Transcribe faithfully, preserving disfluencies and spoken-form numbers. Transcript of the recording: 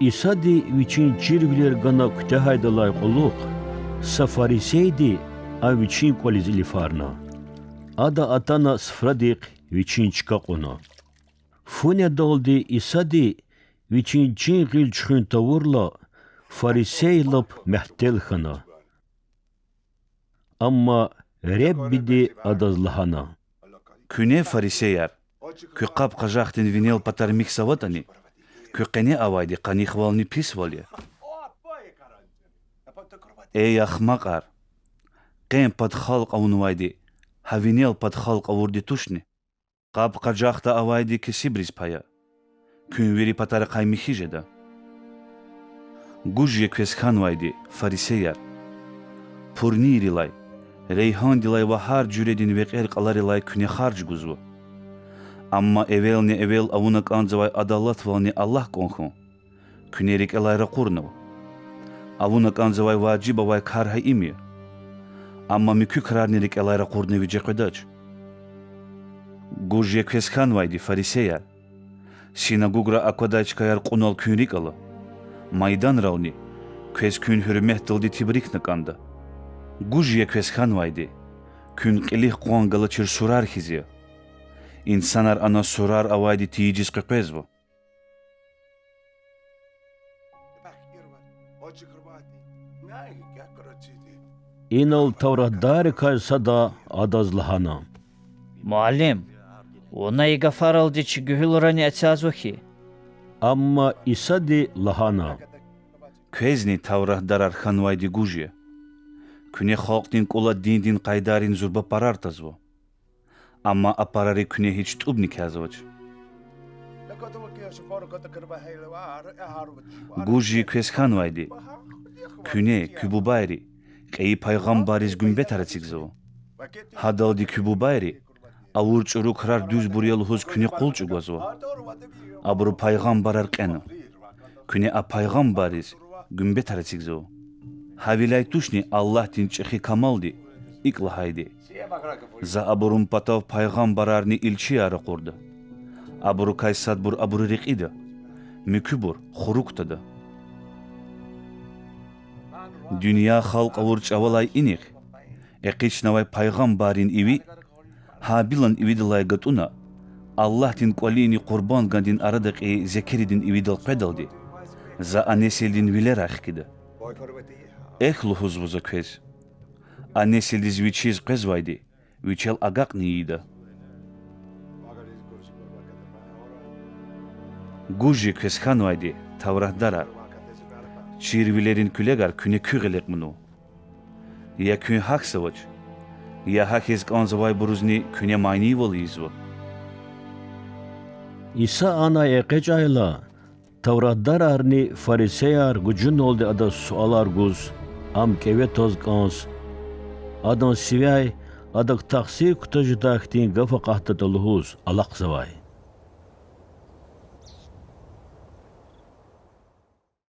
Исади Вичин чирвилер гана куьтягьайдалай кьулухъ са фарисейди Ам Вичин кӀвализ илифарна. Ада атана суфрадихъ Вичин чка кьуна. Фу нядалди Исади Вичин чин-гъил чуьхуьн тавурла, фарисей лап мягьтел хьана. Амма Худадиди адаз лагьана: Куьне, фарисеяр, куь къаб-къажахдин винел патар михьзаватӀани, куь къене авайди къанихвални писвал я. Эй ахмакьар! Къен пад халкь авунвайди гьа винел пад халкь авурди тушни? Къаб-къажахда авайди кесибриз пая, куьн вири патарихъай михьи жеда. Гуж я квез хьанвайди, фарисеяр! Пурнийрилай, рейгьандилай ва гьар жуьредин векьер-кьаларилай куьне харж гузва. Амма эвелни-эвел авуна кӀанзавай адалатвални Аллагь кӀан хьун куьне рикӀелай ракъурнава. Авуна кӀанзавай важиб авай кар гьа им я. Амма муькуь крарни рикӀелай ракъурна виже къведач. Гуж я квез хьанвайди, фарисеяр! Синагугра аквадай чкаяр кьунал куьн рикӀ ала, майданрални, квез куьн гьуьрметдалди тебрикна кӀанда. Гуж я квез хьанвайди! Куьн кьилихъ къван галачир сурар хьиз я. Инсанар ана сурар авайди тийижиз къекъвезва. Инал тавратдаррикай сада Адаз лагьана: Муаллим, вуна и гафаралди чи гуьгьуьлрани эцязва хьи? Амма Исади лагьана: Квезни тавратдарар хьанвайди гуж я. Куьне халкьдин кӀула диндин къайдарин зурба парар тазва. Амма а парари куьне гьич тӀубни кязавач. Гуж я квез хьанвайди! Куьне, куь бубайри, кьейи пайгъамбарриз гуьмбетар эцигзава. Гьадалди куь бубайри авур чӀуру крар дуьзбур я лугьуз куьне къул чӀугвазва. Абуру пайгъамбарар кьена. Куьне а пайгъамбарриз гуьмбетар эцигзава. Гьавиляй тушни Аллагьдин чӀехи камалди икӀ лагьайди: За абурун патав пайгъамбарарни илчияр ракъурда. Абурукай садбур абуру рекьида, муькуьбур хурук тада. Дуьнья халкь авур чӀавалай инихъ экъичнавай пайгъамбаррин иви Гьабилан ивидалай гатӀунна, Аллагьдин кӀвалини къурбандгандин арада кьейи Зекеридин ивидал къведалди, За а несилдин вилерай хкида. Эхь лугьузва За квез: а несилдиз Вичиз къвезвайди Вичел агакьни ийида. Гуж я квез хьанвайди, тавратдарар! Чирвилерин куьлегар куьне куь гъиле кьунва. Я куьн гьахьзавач, я гьахьиз кӀанзавайбурузни куьне манийвал ийизва. Иса анай экъечӀайла, тавратдарарни фарисеяр гужуналди Адаз суалар гуз, Ам кӀеве тваз кӀанз, Адан сивяй Адак тахсир кутаз жедай хьтин гаф акъатдатӀа лугьуз алахъзавай.